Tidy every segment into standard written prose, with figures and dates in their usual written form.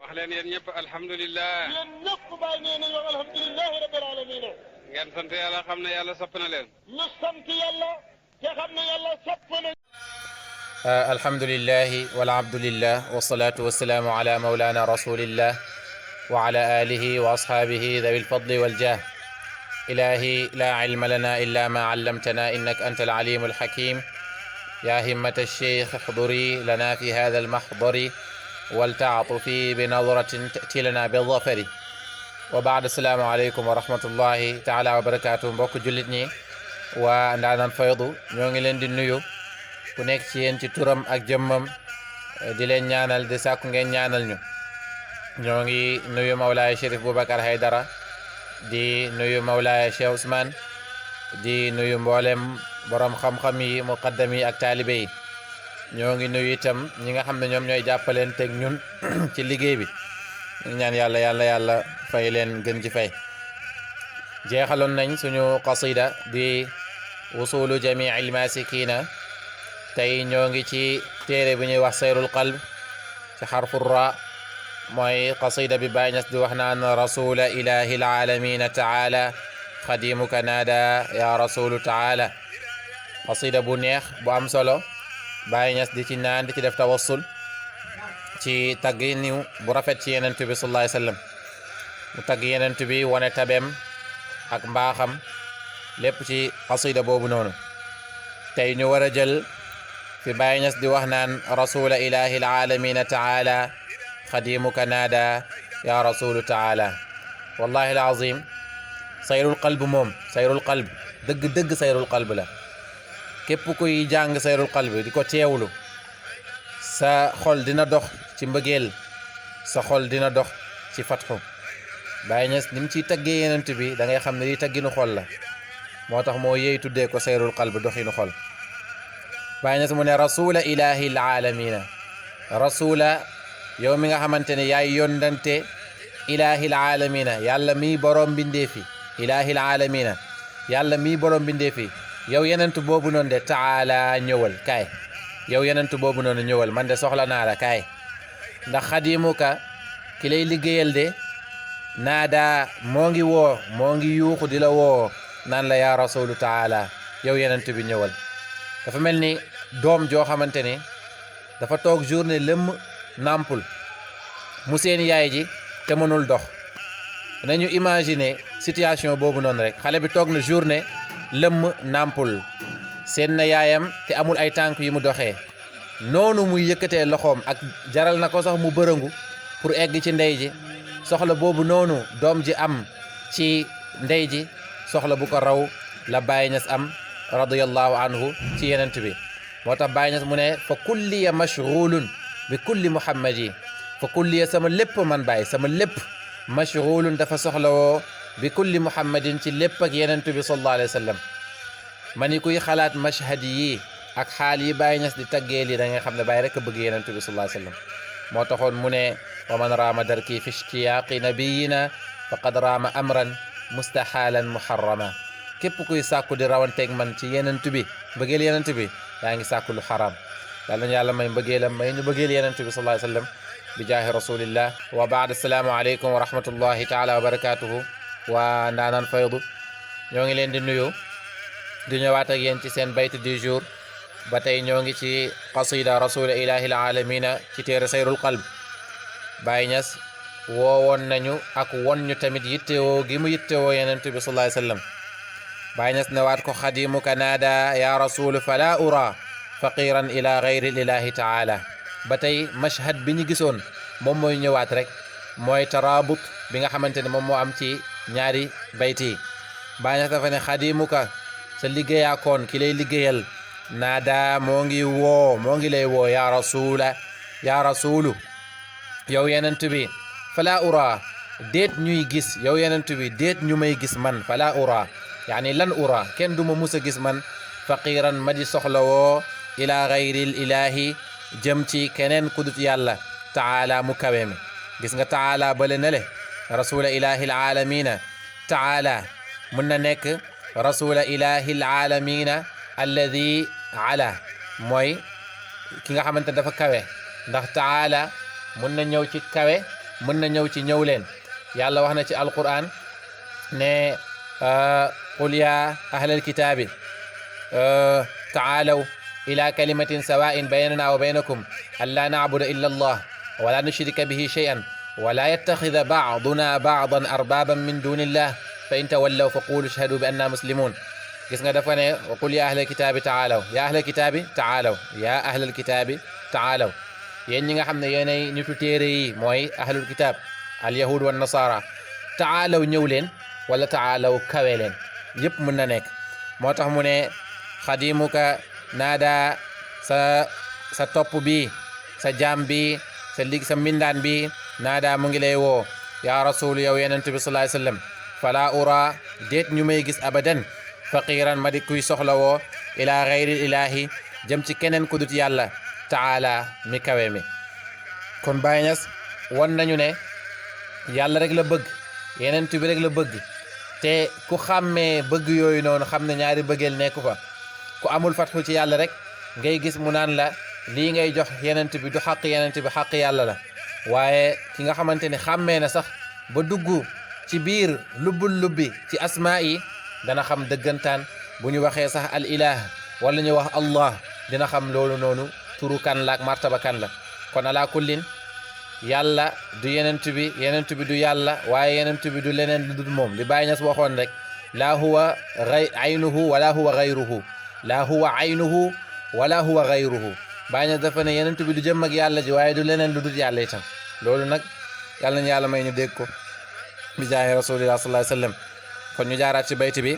wax leen yéen ñëpp alhamdulilah. yéen ñëpp bàyyi nee nañu alhamdulilah rabbil alamin. ngeen sant yàlla xam ne yàlla sopp na leen. ñu sant yàlla te xam ne yàlla sopp na. alhamdulilah wal abdulillah wasalaatu wasalaamu ala mawlana rasulillah wa ala alihi wa ashaabihi dawi lfadli waljah. ilahi la ilma lana illa ma allamtana innaka anta alalimu alhakim. ya himmata alcheikh احضري lana fi hada almahdari waltaatufi binadratin tati lana bidafari. wa baad assalaamu aleykum wa rahmatullahi taala wa barakatuh. mbokk jullit ñi waa Ndaanaan Faydu ñoo ngi leen di nuyu ku nekk ci yéen ci turam ak jëmmam di leen ñaanal di sàkku ngeen ñaanal ñu. ñoo ngi nuyu Mawlaaya Chérif Boubacar Haydara di nuyu Mawlaaya Cheikh Ousmane di nuyu mboolem borom xam-xam yi muqaddam yi ak taalibe yi. ñoo ngi nuyu itam ñi nga xam ne ñoom ñooy jàppaleen teg ñun ci liggéey bi. ñu ñaan yàlla fay leen gën ci fay. jeexaloon nañ suñu qasida di wusulu jamii almasikina. tey ñoo ngi ci téere bi ñuy wax sayrul qalb ci xarfu ra. mooy qasida bi Baay Ñas di wax naan rasula ilahi alalamina taala xadimuka naada ya rasulu taala. qasida bu neex bu am solo Baay Ñas di ci naan di ci def tawassul ci tagg niw bu rafet ci yenent bi sallallahu alayhi wa sallam. mu tagg yenent bi wane tabeem ak mbaaxam lépp ci qasida boobu noonu. tey ñu war a jël fi Baay Ñas di wax naan rasula ilahi alalamina taala xadimuka naada ya rasulu taala. wallahi alazim sayrul qalb moom sayrul qalb dëgg sayrul qalb la. képp kuy jàng sayrul qalb di ko teewlu sa xol dina dox ci mbëggeel, sa xol dina dox ci fatxu. Baay Ñas ni mu ciy taggee yenent bi da ngay xam ne lii tagginu xol la. moo tax moo yeey tuddee ko sayrul qalb doxinu xol. Baay Ñas mu ne rasula ilahi alalamina. rasula yow mi nga xamante ne yaay yónnante ilahi alalamina yàlla mii borom bindee fi. ilahi alalamina yàlla mii borom bindee fi. yow yenent boobu noonu de taala ñëwal kaay. yow yenent boobu noonu ñëwal man de soxla naa la kaay. ndax xadimuka ki lay liggéeyal de naada moo ngi woo moo ngi yuuxu di la woo naan la yaa rasulu taala yow yenent bi ñëwal. dafa mel ni doom joo xamante ni dafa toog journée lëmm nampul mu seen yaay ji te mënul dox. nañu imaginer situation boobu noonu rek. xale bi toog na journée lëmm nampul seen na yaayam te amul ay tànk yu mu doxee. noonu muy yëkkatee loxoom ak jaral na ko sax mu bërëngu pour egg ci ndey ji. soxla boobu noonu doom ji am ci ndey ji soxla bu ko raw la Baay Ñas am radiyallahu anhu ci yenent bi. moo tax Baay Ñas mu ne fa kulliya mashghulun bi kulli muhammadi. fa kulliya sama lépp man Baay sama lépp mashghulun dafa soxla woo bi kulli muhammadin ci lépp ak yenent bi sallallahu alayhi wa sallam. ma ni kuy xalaat mashhad yi ak xaal yi Baay Ñas di taggee lii da nga xam ne Baay rek a bëgg yenent bi sallallahu alayhi wa sallam. moo taxoon mu ne wa man raama darki fi ishtiyaaqi nabiyina faqad raama amran mustahalan muharrama. képp kuy sàkku di rawanteeg man ci yenent bi bëggeel yenent bi yaa ngi sàkku lu xaraam. yàlla nañu yàlla may mbëggeelam may ñu bëggeel yenent bi sallallahu alayhi wa sallam bi jaahi rasulillah. wa baad assalaamu aleykum wa rahmatullahi taala wa barakatuhu. waa Ndaanaan Faydu ñoo ngi leen di nuyu di ñëwaat ak yéen ci seen bayt du jour. ba tey ñoo ngi ci qasida rasula ilahi alalamina ci téere sayrul qalb. Baay Ñas woowoon nañu ak won ñu tamit yittewoo gi mu yittewoo yenent bi sallallahu alayhi wa sallam. Baay Ñas ne waat ko xadimuka naada ya rasulu fala ura faqiran ila gayri ilahi taala. ba tey mashhad bi ñu gisoon moom mooy ñëwaat rek mooy tarabut bi nga xamante ne moom moo am ci ñaari bayt yi. Baay Ñas dafa ne xadimuka sa liggéeyaakoon ki lay liggéeyal naada moo ngi woo moo ngi lay woo ya rasula ya rasulu yow yenent bi fala ura déet ñuy gis yow yenent bi déet ñu may gis man fala ura yaani lan ura kenn du ma mus a gis man faqiran ma di soxla woo ila gayril ilahi jëm ci keneen kudut yàlla taala mu kawe mi. gis nga taala bale na le rasula ilahi alalamina taala mun na nekk rasula ilahi alalamina alladi ala mooy ki nga xamante dafa kawe. ndax taala mun na ñëw ci kawe mën na ñëw ci ñëw leen yàlla wax na ci alquran ne qul ya ahlal kitaabi taalaw ila kalimatin sawain baynana wa baynakum an la nacbuda illa allah wala nushrika bihi shay'an wala yattaxida bacduna bacdan arbaban min duni illah fa in tawallaw fa qulu ashhadu bi anna muslimun gis nga dafa ne wa qul ya ahlal kitaabi taalaw ya ahlal kitaabi taalaw ya ahlal kitaabi taalaw yéen ñi nga xam ne yéenay nitu téere yi mooy ahlul kitaab al yahud wa nasara taalaw ñëw leen wala taalaw kawe leen yëpp mën na nekk moo tax mu ne xadimuka naada sa topp bi sa jaam bi sa mbindaan bi naada mu ngi lay woo yaa rasul yow yenent bi sallallahu alayhi wasallam fala ura déet ñu may gis abadan faqiran ma di kuy soxla woo ila ghayril ilahi jëm ci keneen ku dut yàlla taala mi kawe mi kon Baay Ñas won nañu ne yàlla rek la bëgg yenent bi rek la bëgg te ku xàmmee bëgg yooyu noonu xam ne ñaari bëggeel nekku fa ku amul fatxu ci yàlla rek ngay gis mu naan la lii ngay jox yenent bi du xaq yenent bi xaq yàlla la waaye ki nga xamante ne xàmmee na sax ba dugg ci biir lubbi ci asmaa yi dana xam dëggantaan bu ñu waxee sax al ilah wala ñu wax allah dina xam loolu noonu turu kan la ak martaba kan la kon ala kullin yàlla du yenent bi du yàlla waaye yenent bi du leneen lu dul moom li Baay Ñas waxoon rek laa huwa aynuhu wala huwa gayruhu laa huwa aynuhu wala huwa gayruhu Baay Ñas dafa ne yenent bi du jëm ak yàlla ji waaye du leneen lu dul yàlla itam loolu nag yàlla nañu yàlla may ñu dégg ko bi jaahi rasulillah sallallahu alayhi wasallam kon ñu jaaraat ci bayti bi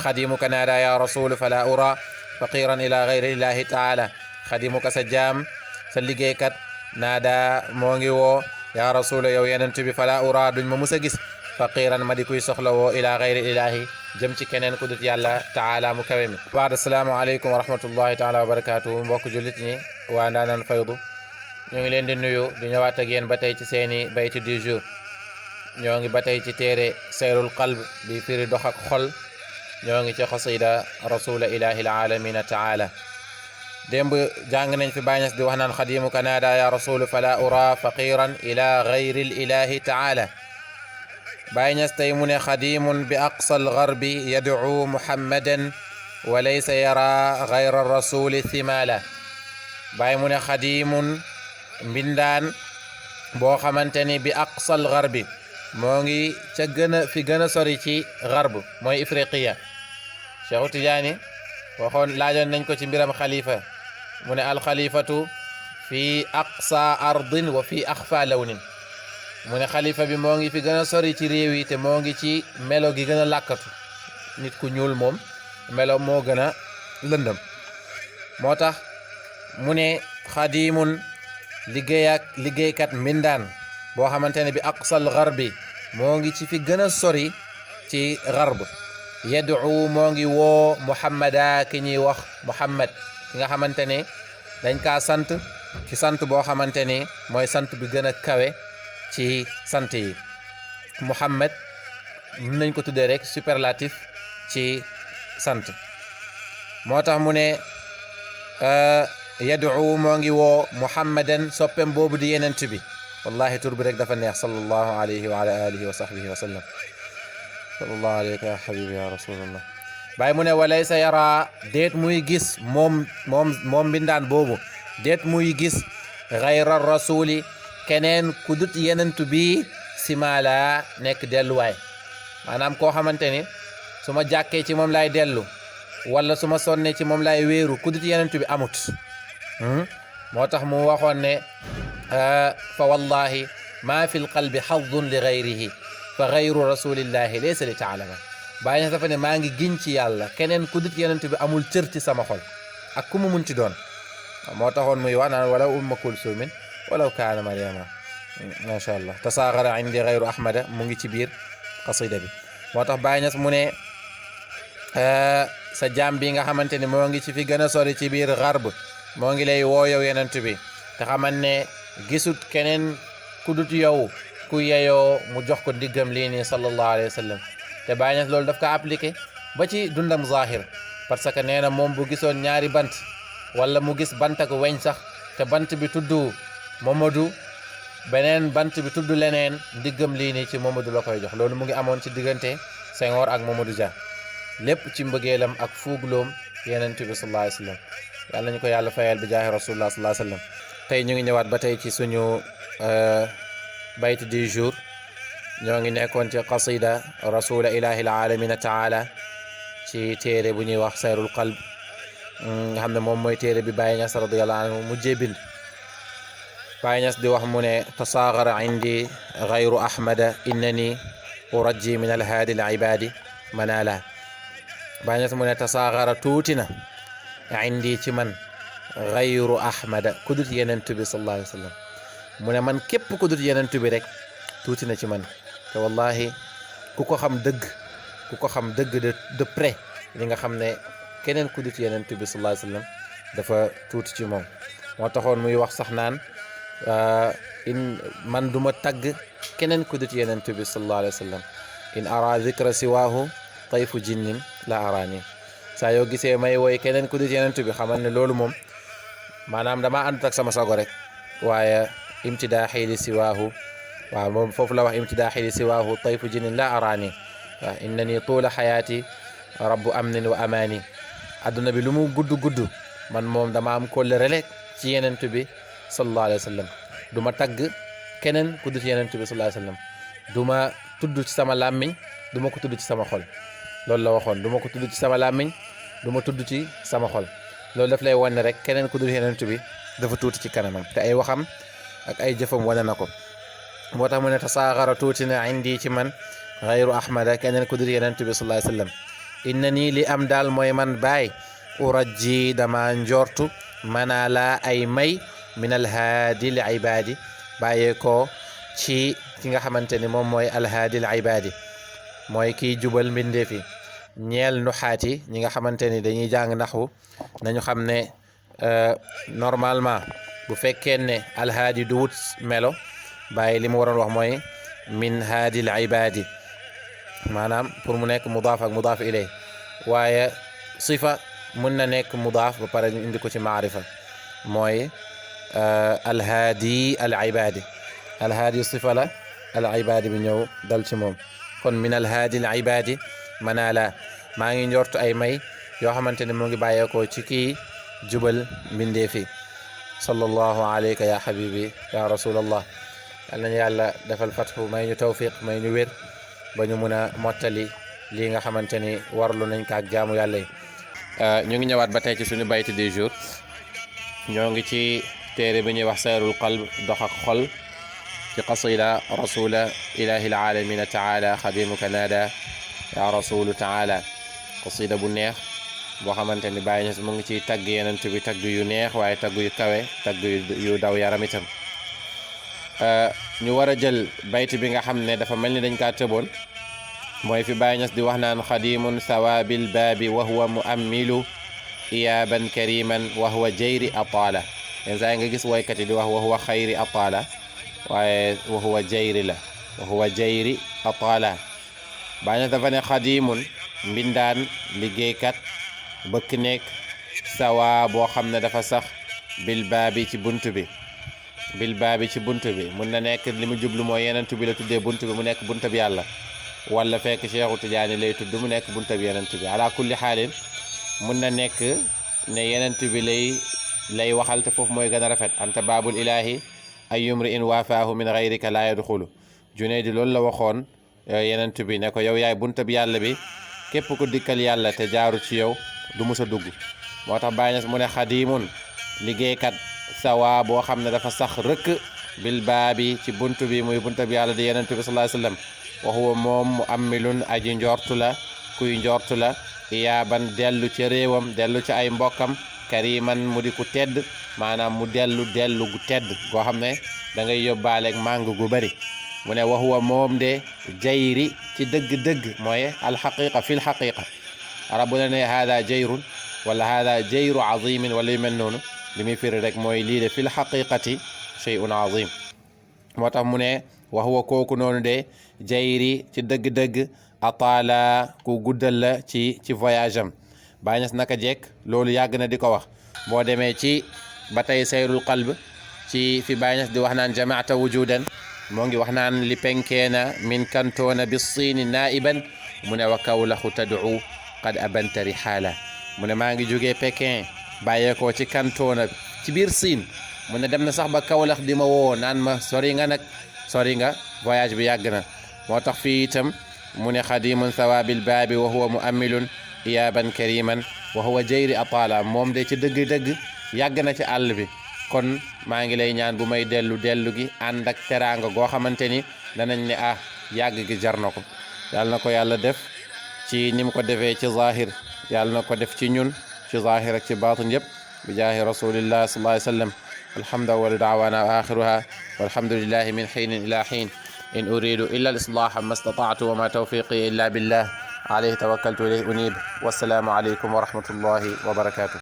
xadimuka naada ya rasul fala ura faqiran ila gayri illahi taala xadimuka sa jaam sa liggéeykat naada moo ngi woo ya rasul yow yenent bi fala ura duñ ma mus a gis faqiran ma di kuy soxla woo ila gayri ilahi jëm ci keneen ku dut yàlla taala mu kawe mi baad assalaamu aleykum wa rahmatullahi taala wa barakatuhu mbokk jullit ñi waa Ndaanaan Faydu ñoo ngi leen di nuyu di ñëwaat ak yéen ba tey ci seeni bayti du jour ñoo ngi ba tey ci téere sayrul qalb bi firi dox ak xol ñoo ngi ci xasida rasula ilahi alamina taala démb jàng nañ fi Baay Ñas di wax naan xadimuka naada ya rasul fala ura faqiran ila gayri ilahi taala Baay Ñas tey mu ne xadimun bi aqsa algarbi yad'u muhammadan wa laysa yara gayra rasuli thimala Baay mu ne xadimun mbindaan boo xamante ni bi aqsa algarbi moo ngi ca fi gën a sori ci garb mooy ifriqiya Cheikhu Tijaani waxoon laajoon nañ ko ci mbiram xalifa mu ne alxalifatu fi aqsa ardin wa fi axfa lawnin mu ne xalifa bi moo ngi fi gën a sori ci réew yi te moo ngi ci melo gi gën a làkkatu nit ku ñuul moom melo moo gën a lëndëm moo tax mu ne xadimun liggéeykat mbindaan boo xamante ne bi aqsal garbi moo ngi ci fi gën a sori ci garb yad'u moo ngi woo muhammada ki ñuy wax muhammad ki nga xamante ne dañ kaa sant ci sant boo xamante ni mooy sant bi gën a kawe ci sant yi muhammad mën nañ ko tuddee rek superlatif ci sant moo tax mu ne yad'u moo ngi woo muhammadan soppem boobu di yenent bi wallahi tur bi rek dafa neex sallallahu alayhi wa ala alihi wa sahbihi wa sallam sallallahu alayka ya habibi ya rasulallah Baay mu ne walaysa yara déet muy gis moom mbindaan boobu déet muy gis gayra rasuli keneen ku dut yenentu bi simala nekk delluwaay maanaam koo xamante ni su ma jàkkee ci moom laay dellu wala su ma sonnee ci moom laay wéeru ku dut yenentu bi amut moo tax mu waxoon ne fa wallahi ma fi lqalbi xadun li gayrihi fa gayru rasulillahi laysa li taalama Baay Ñas dafa ne maa ngi giñ ci yàlla keneen ku dut yenent bi amul cër ci sama xol ak ku mu munti doon moo taxoon muy wax naan walaw umma kulsumin walaw kaana mariama macha allah tasaaxara indi gayru ahmada mu ngi ci biir qasida bi moo tax Baay Ñas mu ne sa jaam bi nga xamante ni moo ngi ci fi gën a sori ci biir garb moo ngi lay woo yow yenent bi te xaman ne gisut keneen ku dut yow ku yeyoo mu jox ko ndiggam lii nii sallallahu alayhi wa sallam te Baay Ñas loolu daf ko appliqué ba ci dundam zahir parce que nee na moom bu gisoon ñaari bant wala mu gis bant ak weñ sax te bant bi tudd Mamadou beneen bant bi tudd leneen ndiggam lii nii ci Mamadou la koy jox loolu mu ngi amoon ci diggante Senghor ak Mamadou Dia lépp ci mbëggeelam ak fuugloom Yonent bi sallallahu alayhi wa sallam yàlla nañu ko yàlla fayal bi jaahi rasulullah sallallahu alayhi wa sallam tey ñu ngi ñëwaat ba tey ci suñu bayt du jour ñoo ngi nekkoon ci qasida rasula ilahi alalamina taala ci téere bu ñuy wax sayrul qalb nga xam ne moom mooy téere bi Baye Niass radiyallahu anhu mujjee bind Baye Niass di wax mu ne tasaagara indi gayru ahmada innani urajji min alhaadi alibadi manala Baye Niass mu ne tasaagara tuuti na indi ci man gayru ahmada kudut Yonent bi sallallahu alayhi wa sallam mu ne man képp kudut Yonent bi rek tuuti na ci man te wallahi ku ko xam dëgg de près li nga xam ne keneen ku dut Yonent bi sallallahu alayhi wa sallam dafa tuuti ci moom moo taxoon muy wax sax naan man duma tagg keneen ku dut Yonent bi sallallahu alayhi wa sallam in ara dhikra siwaahu tayfu jinnin la araani saa yoo gisee may woy keneen ku dut Yonent bi xamal ne loolu moom maanaam dama àndut ak sama sago rek waaye imtidaaxi li siwaahu waaw moom foofu la wax imtidaaxi li siwaahu tayfu jinnin la araani waaw innani tuula xayaati rabbu amnin wa amaani adduna bi lu mu gudd man moom dama am kóllëre rek ci Yonent bi sallallahu alayhi wa sallam du ma tagg keneen ku dut Yonent bi sallallahu alayhi wa sallam du ma tudd ci sama làmmiñ du ma ko tudd ci sama xol loolu la waxoon du ma ko tudd ci sama làmmiñ du ma tudd ci sama xol loolu daf lay wane rek keneen ku dut Yonent bi dafa tuuti ci kanamam te ay waxam ak ay jëfam wane na ko moo tax mu ne tasaaxara tuuti na indi ci man gayru ahmada keneen ku dut Yonent bi sallallahu alayhi wa sallam inna nii li am daal mooy man baay urajji dama njortu manala ay may min alhaadi l ibaadi bàyyee ko ci ki nga xamante ni moom mooy alhaadi l ibaadi mooy kiy jubal mbindeef yi ñeel nu xaati ñi nga xamante ni dañuy jàng naxwu nañu xam ne normalement bu fekkee ne alhaadi du wut melo bàyyi li mu waroon wax mooy min haadi l ibaadi maanaam pour mu nekk mudaaf ak mudaaf ilay waaye sifa mun na nekk mudaaf ba pare ñu indi ko ci maarifa mooy alhaadi al ibaadi alhaadi sifa la al ibaadi bi ñëw dal ci moom kon min alhaadi al ibaadi manala maa ngi njortu ay may yoo xamante ne mu ngi bàyyeekoo ci kii jubal mbindeefi sallallahu alayka ya habibi ya rasulallah yal nañu yàlla defal fathu may ñu tawfiq may ñu wér ba ñu mun a mottali lii nga xamante ni warlu nañ ko ak jaamu yàlla yi ñu ngi ñëwaat ba tey ci suñu bayt du jour ñoo ngi ci téere bi ñuy wax sayrul qalb dox ak xol ci qasida rasula ilahi alalamina taala xadimuka naada ya rasulu taala qasida bu neex boo xamante ni Baye Niass mu ngi ciy tagg Yonent bi tagg yu neex waaye tagg yu kawe tagg yu daw yaram itam ñu war a jël bayt bi nga xam ne dafa mel ni dañ kaa tëboon mooy fi Baye Niass di wax naan xadimun sawabil baabi wa huwa muammilu iyaaban kariman wa huwa jayri ataala yenn saa yi nga gis woykat yi di wax wa huwa xayri ataala waaye wa huwa jayri la wa huwa jayri ataala Baye Niass dafa ne xadimun mbindaan liggéeykat bëkk nekk sawa boo xam ne dafa sax bil baabi ci bunt bi bil baabi ci bunt bi mun na nekk li mu jublu mooy Yonent bi la tuddee bunt bi mu nekk bunt bi yàlla wala fekk Cheikhu Tidiane lay tudd mu nekk bunta bi Yonent bi ala kulli xaalin mun na nekk ne Yonent bi lay waxal te foofu mooy gën a rafet anta baabul ilahi ay yumri in waafaahu min gayrika laa yadxulu Junayd loolu la waxoon Yonent bi ne ko yow yaay bunta bi yàlla bi képp ku dikkal yàlla te jaaru ci yow du mus a dugg moo tax Baye Niass mu ne xadimun liggéeykat sawa boo xam ne dafa sax rëkk bil baabi ci buntu bi muy bunta bi yàlla di Yonent bi sallallahu alayhi wa sallam wa huwa moom mu ammilun aji njortu la kuy njortu la iyaaban dellu ci réewam dellu ci ay mbokkam kariman mu di ku tedd maanaam mu dellu gu tedd goo xam ne da ngay yóbbaaleeg màng gu bari mu ne wa huwa moom de jayri ci dëgg-dëgg mooy alxaqiqa fi lxaqiqa arab bu la ne haada jayrun wala haada jayru azimin wala yu mel noonu li muy firi rek mooy lii de fi lxaqiqati shay'un azim moo tax mu ne wa huwa kooku noonu de jayri ci dëgg-dëgg ataala ku guddal la ci voyage am Baye Niass naka jekk loolu yàgg na di ko wax boo demee ci ba tey sayrul qalb ci fi Baay Ñas di wax naan jamaata wujudan moo ngi wax naan li penkeena min kantoona bi siini naiban mu ne wa kawlaxu tad'u qad abanta rihaala mu ne maa ngi jógee Pékin bàyyeekoo ci kantoona ci biir Siin mu ne dem na sax ba Kawlax di ma woo naan ma sori nga nag sori nga voyage bi yàgg na moo tax fii itam mu ne xadimun thawaabil baabi wa huwa muammilun iyaaban kariman wa huwa jayri ataala moom de ci dëgg-dëgg yàgg na ci àll bi kon maa ngi lay ñaan bu may dellu gi ànd ak teraanga goo xamante ni danañ ne yàgg gi jar na ko yàlla na ko yàlla def ci ni mu ko defee ci zahir yàlla na ko def ci ñun ci zahir ak ci baatin yëpp bi jaahi rasulillah sallallahu alayhi wa sallam alhamdu wa da'wana wa akhiruha walhamdulillahi min hiinin ila hiin in uridu illa al-islaha ma stata'tu wa ma tawfiqi illa billah alayhi tawakkaltu ilayhi unib wassalaamu alaykum wa rahmatullahi wa barakatuh